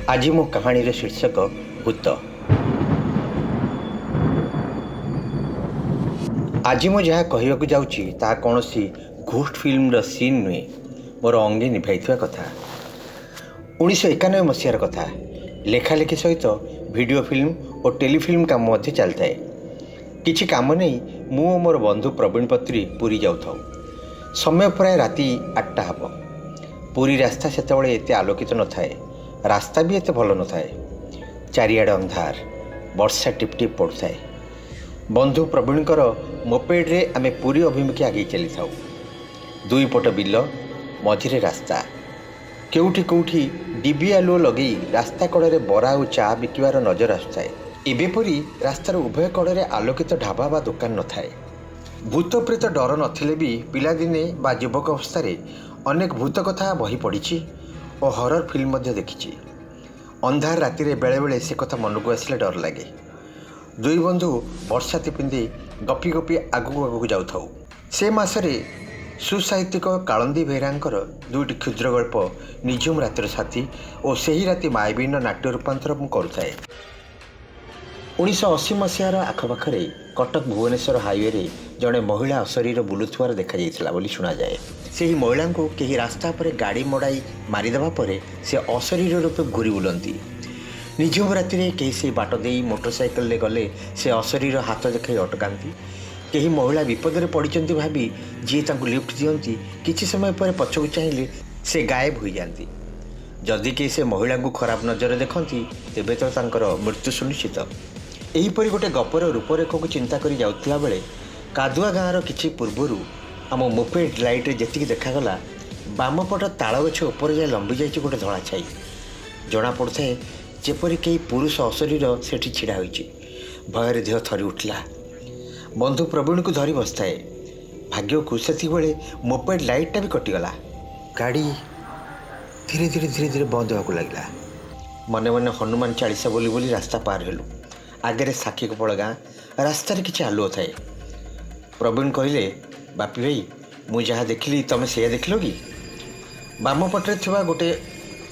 ଆଜି ମୋ କାହାଣୀର ଶୀର୍ଷକ ଭୂତ। ଆଜି ମୁଁ ଯାହା କହିବାକୁ ଯାଉଛି, ତାହା କୌଣସି ଘୋଷ୍ଟ ଫିଲ୍ମର ସିନ୍ ନୁହେଁ, ମୋର ଅଙ୍ଗେ ନିଭାଇଥିବା କଥା। 1991 ମସିହାର କଥା। ଲେଖାଲେଖି ସହିତ ଭିଡ଼ିଓ ଫିଲ୍ମ ଓ ଟେଲିଫିଲ୍ମ କାମ ମଧ୍ୟ ଚାଲିଥାଏ। କିଛି କାମ ନେଇ ମୁଁ ଓ ମୋର ବନ୍ଧୁ ପ୍ରବୀଣ ପତ୍ରୀ ପୁରୀ ଯାଉଥାଉ। ସମୟ ପ୍ରାୟ ରାତି 8ଟା ହେବ। ପୁରୀ ରାସ୍ତା ସେତେବେଳେ ଏତେ ଆଲୋକିତ ନଥାଏ, ରାସ୍ତା ବି ଏତେ ଭଲ ନଥାଏ। ଚାରିଆଡ଼େ ଅନ୍ଧାର, ବର୍ଷା ଟିପ୍ ଟିପ୍ ପଡ଼ୁଥାଏ। ବନ୍ଧୁ ପ୍ରବୀଣଙ୍କର ମୋପେଡ଼ରେ ଆମେ ପୁରୀ ଅଭିମୁଖେ ଆଗେଇ ଚାଲିଥାଉ। ଦୁଇ ପଟ ବିଲ, ମଝିରେ ରାସ୍ତା। କେଉଁଠି କେଉଁଠି ଡିବି ଆଲୁଅ ଲଗେଇ ରାସ୍ତା କଡ଼ରେ ବରା ଓ ଚା ବିକିବାର ନଜର ଆସୁଥାଏ। ଏବେ ପରି ରାସ୍ତାର ଉଭୟ କଡ଼ରେ ଆଲୋକିତ ଢାବା ବା ଦୋକାନ ନଥାଏ। ଭୂତ ପ୍ରେତ ଡର ନଥିଲେ ବି ପିଲାଦିନେ ବା ଯୁବକ ଅବସ୍ଥାରେ ଅନେକ ଭୂତ କଥା ବହି ପଢ଼ିଛି ଓ ହରର ଫିଲ୍ମ ମଧ୍ୟ ଦେଖିଛି। ଅନ୍ଧାର ରାତିରେ ବେଳେବେଳେ ସେ କଥା ମନକୁ ଆସିଲେ ଡର ଲାଗେ। ଦୁଇ ବନ୍ଧୁ ବର୍ଷାତି ପିନ୍ଧି ଗପି ଗପି ଆଗକୁ ଆଗକୁ ଯାଉଥାଉ। ସେ ମାସରେ ସୁସାହିତ୍ୟିକ କାଳନ୍ଦୀ ବେହେରାଙ୍କର ଦୁଇଟି କ୍ଷୁଦ୍ର ଗଳ୍ପ ନିଝୁମ ରାତିର ସାଥୀ ଓ ସେହି ରାତି ମାୟାବିନୀର ନାଟ୍ୟ ରୂପାନ୍ତର ମୁଁ କରୁଥାଏ। 1980 ମସିହାର ଆଖପାଖରେ କଟକ ଭୁବନେଶ୍ୱର ହାଇୱେରେ ଜଣେ ମହିଳା ଅଶରୀର ବୁଲୁଥିବାର ଦେଖାଯାଇଥିଲା ବୋଲି ଶୁଣାଯାଏ। ସେହି ମହିଳାଙ୍କୁ କେହି ରାସ୍ତା ଉପରେ ଗାଡ଼ି ମଡ଼ାଇ ମାରିଦେବା ପରେ ସେ ଅଶରୀର ରୂପେ ଘୂରି ବୁଲନ୍ତି। ନିଝୁମ ରାତିରେ କେହି ସେହି ବାଟ ଦେଇ ମୋଟରସାଇକେଲରେ ଗଲେ ସେ ଅଶରୀର ହାତ ଦେଖାଇ ଅଟକାନ୍ତି। କେହି ମହିଳା ବିପଦରେ ପଡ଼ିଛନ୍ତି ଭାବି ଯିଏ ତାଙ୍କୁ ଲିଫ୍ଟ ଦିଅନ୍ତି, କିଛି ସମୟ ପରେ ପଛକୁ ଚାହିଁଲେ ସେ ଗାୟବ ହୋଇଯାଆନ୍ତି। ଯଦି କେହି ସେ ମହିଳାଙ୍କୁ ଖରାପ ନଜରରେ ଦେଖନ୍ତି, ତେବେ ତ ତାଙ୍କର ମୃତ୍ୟୁ ସୁନିଶ୍ଚିତ। ଏହିପରି ଗୋଟେ ଗପର ରୂପରେଖକୁ ଚିନ୍ତା କରି ଯାଉଥିଲା ବେଳେ କାଦୁଆ ଗାଁର କିଛି ପୂର୍ବରୁ ଆମ ମୋପେଡ୍ ଲାଇଟ୍ରେ ଯେତିକି ଦେଖାଗଲା, ବାମପଟ ତାଳଗଛ ଉପରେ ଯାଏ ଲମ୍ବି ଯାଇଛି ଗୋଟେ ଧଳା ଛାଇ। ଜଣାପଡ଼ୁଥାଏ ଯେପରି କେହି ପୁରୁଷ ଅଶରୀର ସେଠି ଛିଡ଼ା ହୋଇଛି। ଭୟରେ ଦେହ ଥରି ଉଠିଲା। ବନ୍ଧୁ ପ୍ରବୀଣକୁ ଧରି ବସିଥାଏ। ଭାଗ୍ୟକୁ ସେତିକିବେଳେ ମୋପେଡ୍ ଲାଇଟ୍ଟା ବି କଟିଗଲା। ଗାଡ଼ି ଧୀରେ ଧୀରେ ଧୀରେ ଧୀରେ ବନ୍ଦ ହେବାକୁ ଲାଗିଲା। ମନେ ମନେ ହନୁମାନ ଚାଳିଶା ବୋଲି ବୋଲି ରାସ୍ତା ପାର ହେଲୁ। ଆଗରେ ସାକ୍ଷୀଗୋପାଳ ଗାଁ, ରାସ୍ତାରେ କିଛି ଆଲୁଅ ଥାଏ। ପ୍ରବୀଣ କହିଲେ, "ବାପି ଭାଇ, ମୁଁ ଯାହା ଦେଖିଲି ତମେ ସେଇଆ ଦେଖିଲ କି?" ବାମ ପଟରେ ଥିବା ଗୋଟେ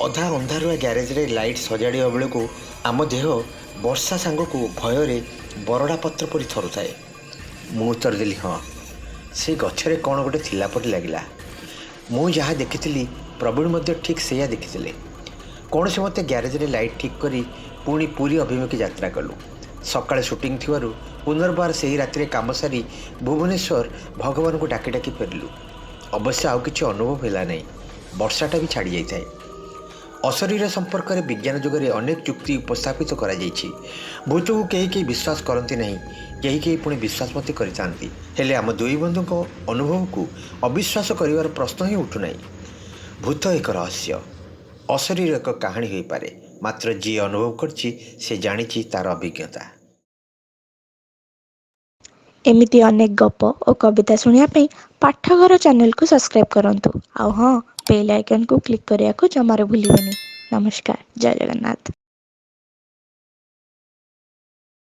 ଅଧା ଅନ୍ଧାରୁଆ ଗ୍ୟାରେଜରେ ଲାଇଟ୍ ସଜାଡ଼ିବା ବେଳକୁ ଆମ ଦେହ ବର୍ଷା ସାଙ୍ଗକୁ ଭୟରେ ବରଡ଼ା ପତ୍ର ପରି ଥରୁଥାଏ। ମୁଁ ଉତ୍ତର ଦେଲି, "ହଁ, ସେ ଗଛରେ କ'ଣ ଗୋଟେ ଥିଲା ପରି ଲାଗିଲା।" ମୁଁ ଯାହା ଦେଖିଥିଲି, ପ୍ରବୀଣ ମଧ୍ୟ ଠିକ୍ ସେଇଆ ଦେଖିଥିଲେ। କୌଣସି ମତେ ଗ୍ୟାରେଜରେ ଲାଇଟ୍ ଠିକ୍ କରି ପୁଣି ପୁରୀ ଅଭିମୁଖେ ଯାତ୍ରା କଲୁ। ସକାଳେ ସୁଟିଂ ଥିବାରୁ ପୁନର୍ବାର ସେହି ରାତିରେ କାମ ସାରି ଭୁବନେଶ୍ୱର ଭଗବାନଙ୍କୁ ଡାକି ଡାକି ଫେରିଲୁ। ଅବଶ୍ୟ ଆଉ କିଛି ଅନୁଭବ ହେଲା ନାହିଁ। ବର୍ଷାଟା ବି ଛାଡ଼ି ଯାଇଥାଏ। ଅଶରୀର ସମ୍ପର୍କରେ ବିଜ୍ଞାନ ଯୁଗରେ ଅନେକ ଯୁକ୍ତି ଉପସ୍ଥାପିତ କରାଯାଇଛି। ଭୂତକୁ କେହି କେହି ବିଶ୍ୱାସ କରନ୍ତି ନାହିଁ, କେହି କେହି ପୁଣି ବିଶ୍ୱାସ ମଧ୍ୟ କରିଥାନ୍ତି। ହେଲେ ଆମ ଦୁଇ ବନ୍ଧୁଙ୍କ ଅନୁଭବକୁ ଅବିଶ୍ୱାସ କରିବାର ପ୍ରଶ୍ନ ହିଁ ଉଠୁନାହିଁ। ଭୂତ ଏକ ରହସ୍ୟ, ଅଶରୀର ଏକ କାହାଣୀ ହୋଇପାରେ, ମାତ୍ର ଯିଏ ଅନୁଭବ କରିଛି, ସେ ଜାଣିଛି ତାର ଅଭିଜ୍ଞତା। ଏମିତି ଅନେକ ଗପ ଓ କବିତା ଶୁଣିବା ପାଇଁ ପାଠଘର ଚ୍ୟାନେଲକୁ ସବସ୍କ୍ରାଇବ୍ କରନ୍ତୁ। ଆଉ ହଁ, ବେଲ୍ ଆଇକନ୍କୁ କ୍ଲିକ୍ କରିବାକୁ ଜମାରୁ ଭୁଲିବେନି। ନମସ୍କାର, ଜୟ ଜଗନ୍ନାଥ।